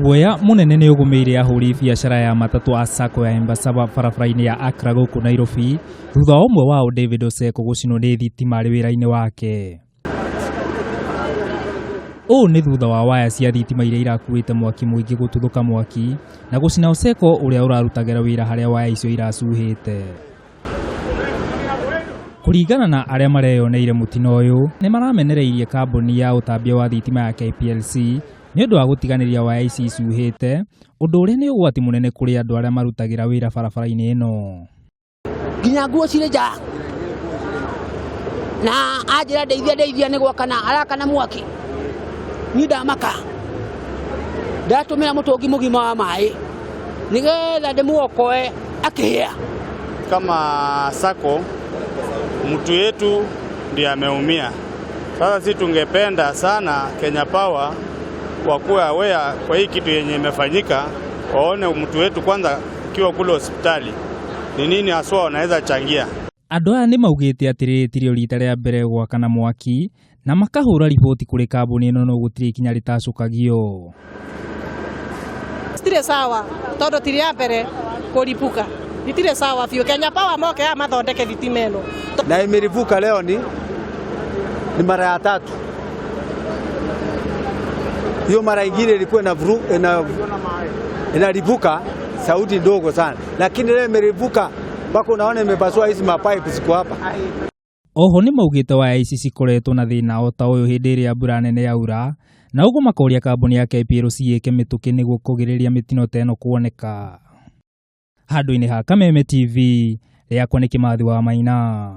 Guoya mũnene nĩ ũgũmĩire ahũri biacara ya matatũ a sacco ya Embassava barabara-inĩ ya Accra gũkũ Nairobi thutha wa ũmwe wao David Oseko gũcinwo nĩ thitima arĩ wĩra-inĩ wake. Ũũ nĩ thutha wa waya cia thitima iria irakuĩte mwaki mũingĩ gũtuthũka mwaki na gũcina Oseko ũrĩa ũrarutagĩra wĩra harĩa waya icio iracuhĩte. Kũringana na arĩa mareyoneire mũtino ũyũ, nĩ maramenereirie kambuni ya ũtambia wa thitima ya KPLC nĩ ũndũ wa gũtiganĩria waya ici icuhĩte, ũndũ ũrĩa nĩ ũgwati mũnene kũrĩ andũ arĩa marutagĩra wĩra barabara-inĩ ĩno. Nginya nguo cirĩ nja na anjĩra ndeithia ndeithia nĩ gwakana arakana mwaki. Niĩ ndamaka ndatũmĩra mũtũngi mũgima wa maĩ nĩgetha ndĩmuokoe akĩhĩa. Kama sacco mtu yetu ndiye ameumia. Sasa si tungependa sana Kenya Power wakuwe aware kwa hii kitu yenye imefanyika, waone mtu wetu kwanza akiwa kule hospitali ni nini haswa wanaweza changia. Andũ aya nĩ maugĩte atĩ rĩrĩ tirĩo rita rĩa mbere gwakana mwaki na makahũra riboti kũrĩ kambuni ĩno no gũtirĩ ikinya rĩtacũkagio. Citirĩ sawa tondũ ti rĩa mbere kũripuka, itirĩ sawa biũ. Kenya Power moke aya mathondeke thitima ĩno. Na imeripuka leo ni mara ya tatu. Hiyo mara ingine ilikuwa inalipuka sauti ndogo sana, lakini leo imeripuka mpaka unaona imepasua hizi mapipe ziko hapa. Oho nĩ maugĩte waya ici cikoretwo na thĩna o ta ũyũ hĩndĩ ĩrĩa mbura nene yaura na ũguo makoria kambuni ya KPLC ĩke mĩtũkĩ nĩguo kũgirĩrĩria mĩtino ta ĩno kuoneka. Handũ-inĩ ha Kameme TV, rĩakwa nĩ Kĩmathi wa Maina.